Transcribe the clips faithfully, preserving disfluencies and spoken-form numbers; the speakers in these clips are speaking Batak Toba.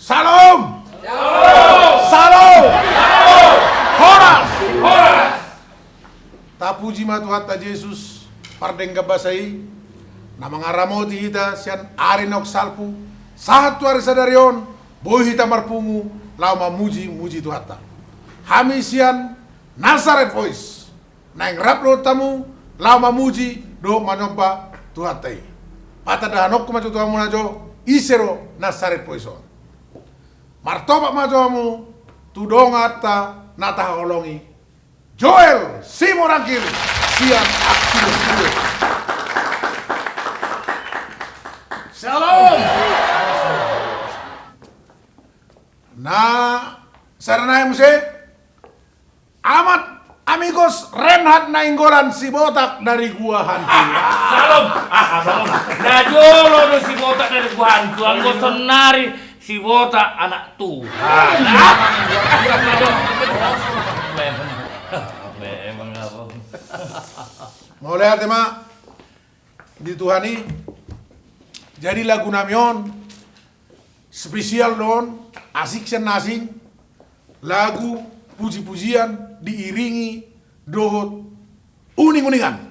Shalom. Shalom. Horas. Tapuji ma Tuhanta Jesus, pardenggan basa i, na mangaramoti hita sian ari naung salpu sahat tu ari sadari on, boi hita marpungu laho mamuji-muji Tuhanta. Hami sian Nazareth Voice naeng rap dohot hamu laho mamuji dohot manomba Tuhanta i. Patandahanonku ma jo tu hamu na jo, ise do Nazareth Voice on. Martopak ma jo hamu tu donganta na tahaholongi, Joel Simorangkir sian Aksi Bos Due. Shalom. Na sada nai muse, Amat, amigos, Renhat Nainggolan, si botak dari Gua Hantu. Shalom. Ah, shalom. Na jolo do si botak dari Gua Hantu, anggo sonari si botak anak Tuhan. Ah, memang apa? Mauliate ma di Tuhan i. Jadi lagu nami on spesial do on, asing sian na asing, lagu puji-pujian diiringi dohot uning-uningan.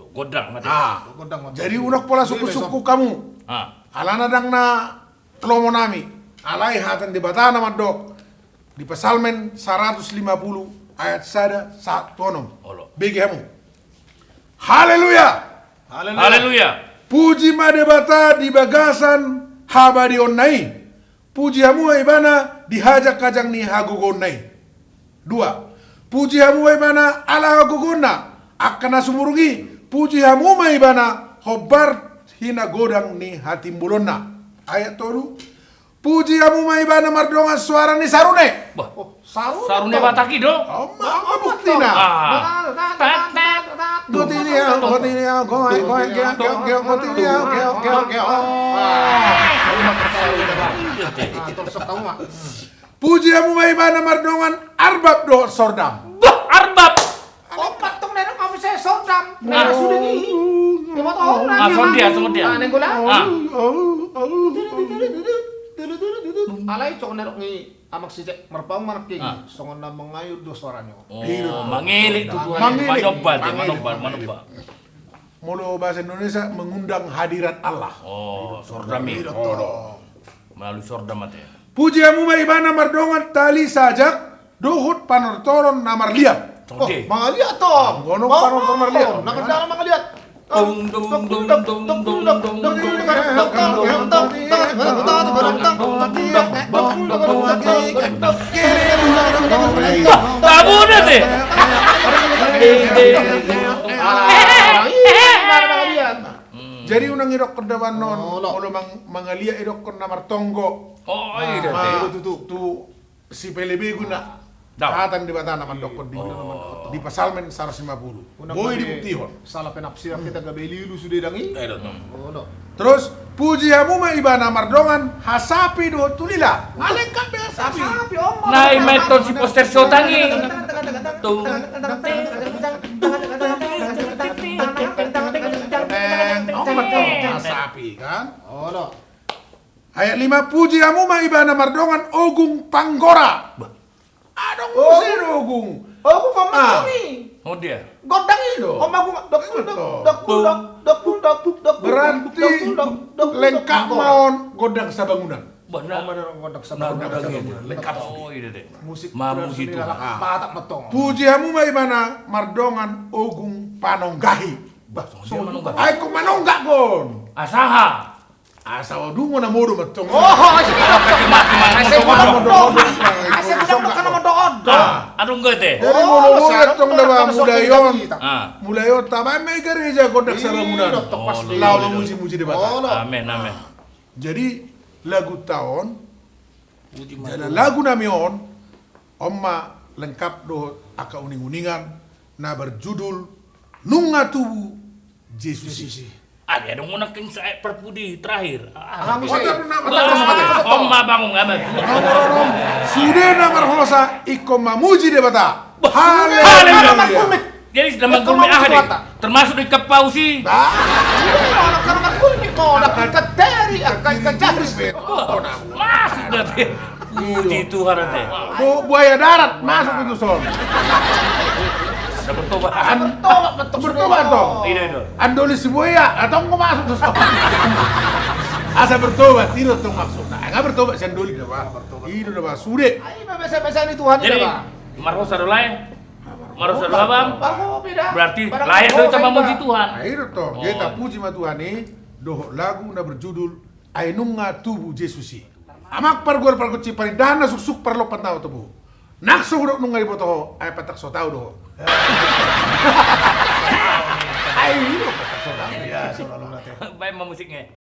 Gondang, mate. Ah. Gondang, gondang. Jadi unang pola sungkun-sungkun hamu. Ah. Alana ndang na lomo nami. Alai hata ni Debata na mandok di Psalmen saratus lima puluh ayat sada sahat tu onom. Olo. Bege hamu. Haleluya. Haleluya. Haleluya. Puji ma Debata di bagasan habadiaonna i. Puji hamu ma Ibana di hajang-hajang ni hagogoonna i. Dua. Puji hamu ma Ibana ala hagogoonna angka na sumurung i. Puji hamu ma Ibana hombar hinagodang ni hatimbulonna. Ayat tolu. Puji hamu ma Ibana mardongan soara ni sarune. Bah. Oh, sarune, sarune to. Batak i do. Oh, ma, ma buktina. Ah. Gotilia, gotilia, goe, goe, geo, geo, geo, gotilia, geo, geo, geo. Ah. Ah, tolsok hamu ma. Puji hamu ma Ibana mardongan arbab dohot sordam. Bah, arbab. Opat tong na dong kami saya sordam. Nah. Nah, sudah ni. Lima tahun lagi. Ah, songon dia, songon dia. Ah, Nainggolan. Ah. Alai songon na dok ni Amang Sijek marpaung ma nangkin. Ah. Songon na mangayur do soarana. Oh, mangelek tu Tuhan. Mangelek. Manomba, manomba, manomba. Molo bahasa Indonesia mengundang hadirat Allah. Oh, sordam i. Melalui sordam, mate. Puji hamu ma Ibana mardongan tali sajak dohot panortoron na marliat. Oh, mangaliat tong. Anggo na panortoron marliat. Nang dalam mangaliat. Tung, tung, tung, tung, tung, tung, tung. Bah, tabu na te. Jadi unang idokkon daban on, molo mangaliat idokkon na martonggo. Oh, iya. Tu, tu, tu. Sipelebegu na. Hata ni Debata na mandokkon di, di Psalmen saratus lima puluh. Boi dibuktihon. Salah penafsiran hita gabe lilu sude dang i. Terus puji hamu ma Ibana mardongan hasapi dohot ulila. Alai kan be hasapi. Nai meton si poster sotang i. Tung. Hasapi kan. Ayat lima, puji hamu ma Ibana mardongan ogung panggora. Adong muse do ogung. Ogung ma ogung i. Gondang i do. Berarti lengkap ma on gondang sabangunan. Gondang sabangunan. Lengkap. Musik. Puji hamu ma Ibana mardongan ogung panonggahi. Ai ko manonggak on. Asaha. Asa odungo na modom mantong. Oh, asa modom. Asa modom. Adong gate. Jadi molo molo tong da ba mulai on. Mulai on tabaen ma i gareja gondang sabangunan. Laho mamuji-muji Debata. Amen, amen. Jadi lagu ta on. Jala lagu nami on. On ma lengkap dohot angka uning-uningan na berjudul Nunga Tubu Jesus. Ale adong muna king sae parpudi terakhir. Om ma bangun amat. Sude na marhosa ingkon mamuji Debata. Haleluya. Jadi sedang mangkulmi aha deh? Termasuk di kepaus i. Karena mangkulmi kau nak ikan teri, ikan jaris. Masuk. Puji Tuhan ate. Bu-, buaya darat masuk tu son. Asa bertobat. An-, bertobat, bertobat, bertobat, toh. Iya, iya. Andoli si buaya, atau engko masuk tu son. Asa bertobat, i do tong maksudna. Nga bertobat si Andoli. Iya, bertobat. I do, ba, sude. Ai, ba, basa-basa ni Tuhan. Jadi, i do, ba. Mardosa do lae. Mardosa do abang. Baru beda. Berarti lae do hita mamuji Tuhan. Nah, i do tong. Jadi, tapuji ma Tuhan i dohot lagu na berjudul Ai Nunga Tubu Jesus i. Amang pargual pargonsi, parindahan na suksuk, parlompan na tubu. Nang so hudok nunga diboto ho, ai patak so tau do ho. Ai i do patak so tau. Iya, so lalu nanti. Baen ma musikna.